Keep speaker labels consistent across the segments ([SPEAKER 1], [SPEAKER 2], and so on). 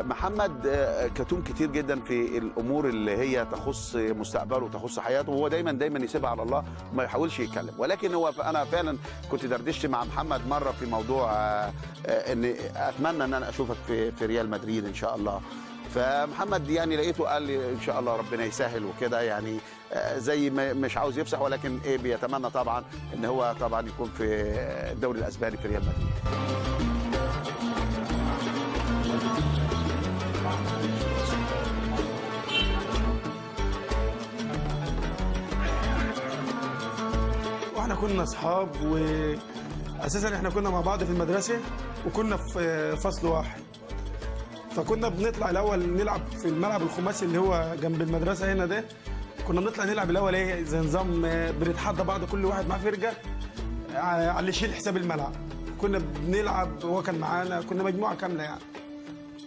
[SPEAKER 1] محمد كتوم كتير جدا في الامور اللي هي تخص مستقبله وتخص حياته، وهو دايما يسيبها على الله وما يحاولش يتكلم. ولكن هو انا فعلا كنت دردشت مع محمد مرة في موضوع ان اتمنى ان انا اشوفك في ريال مدريد ان شاء الله. فمحمد يعني لقيته قال لي ان شاء الله ربنا يسهل وكده، يعني زي ما مش عاوز يفسح، ولكن ايه بيتمنى طبعا ان هو طبعا يكون في الدوري الاسباني في ريال مدريد.
[SPEAKER 2] واحنا كنا اصحاب، واساسا احنا كنا مع بعض في المدرسة وكنا في فصل واحد، فكنا بنطلع الاول نلعب في الملعب الخماسي اللي هو جنب المدرسة هنا ده. كنا بنطلع نلعب الاول ايه زي نظام بنتحدى بعض، كل واحد معاه فرقه على اللي يشيل حساب الملعب. كنا بنلعب وهو كان معانا، كنا مجموعة كاملة يعني.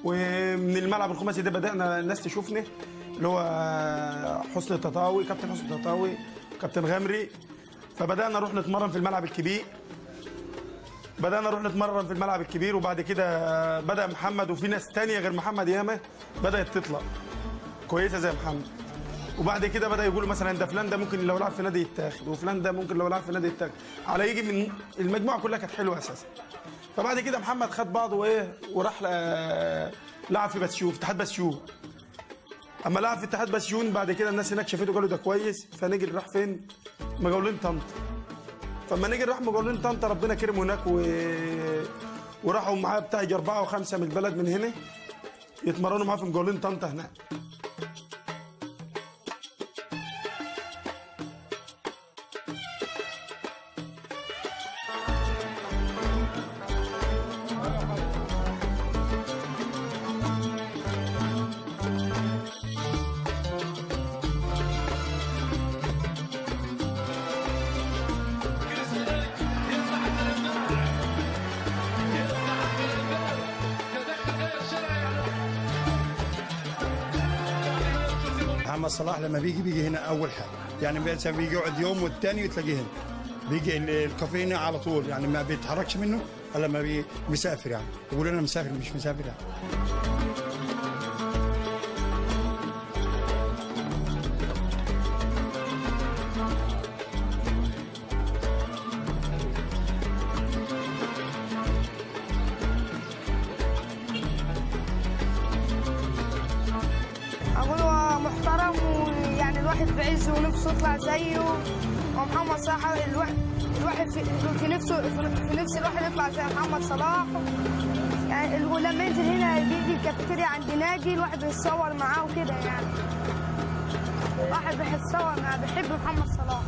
[SPEAKER 2] ومن الملعب الخماسي ده بدأنا الناس تشوفنا، اللي هو حسن التطاوي، كابتن حسن التطاوي، كابتن غمري. فبدأنا نروح نتمرن في الملعب الكبير، وبعد كده بدأ محمد وفي ناس تانية غير محمد ياما بدأت تطلع كويسة زي محمد. وبعد كده بدأ يقولوا مثلا ده فلان ده ممكن لو لعب في نادي يتاخد، وفلان ده ممكن لو لعب في نادي يتاخد، على يجي من المجموعة كلها كانت حلوة أساسا. فبعد كده محمد خد بعضه وايه وراح لعب في بسيون، في اتحاد بسيون. اما لعب في اتحاد بسيون بعد كده الناس هناك شافته قالوا ده كويس، فنجل راح فين؟ مجاولين طنطا. فاما نجل راح مجاولين طنطا ربنا كرمه هناك وراحوا معاه بتاع يجي 4 و5 من البلد من هنا يتمرنوا معاه في مجاولين طنطا هناك.
[SPEAKER 3] محمد صلاح لما بيجي هنا اول حاجة، يعني مثلا بيجي يقعد يوم والتاني وتلاقيه هنا، بيجي الكافيه هنا على طول، يعني ما بيتحركش منه الا لما بيسافر، يعني يقول انا مسافر مش مسافر يعني.
[SPEAKER 4] الواحد بعزه ونفسه يطلع زيه، ومحمد صلاح الواحد في نفسه، في نفس الواحد يطلع زي محمد صلاح يعني. ولما ينزل هنا بيجي الكافيتيريا عند ناجي الواحد بيتصور معاه وكده يعني، الواحد بيتصور معاه، بيحب محمد صلاح.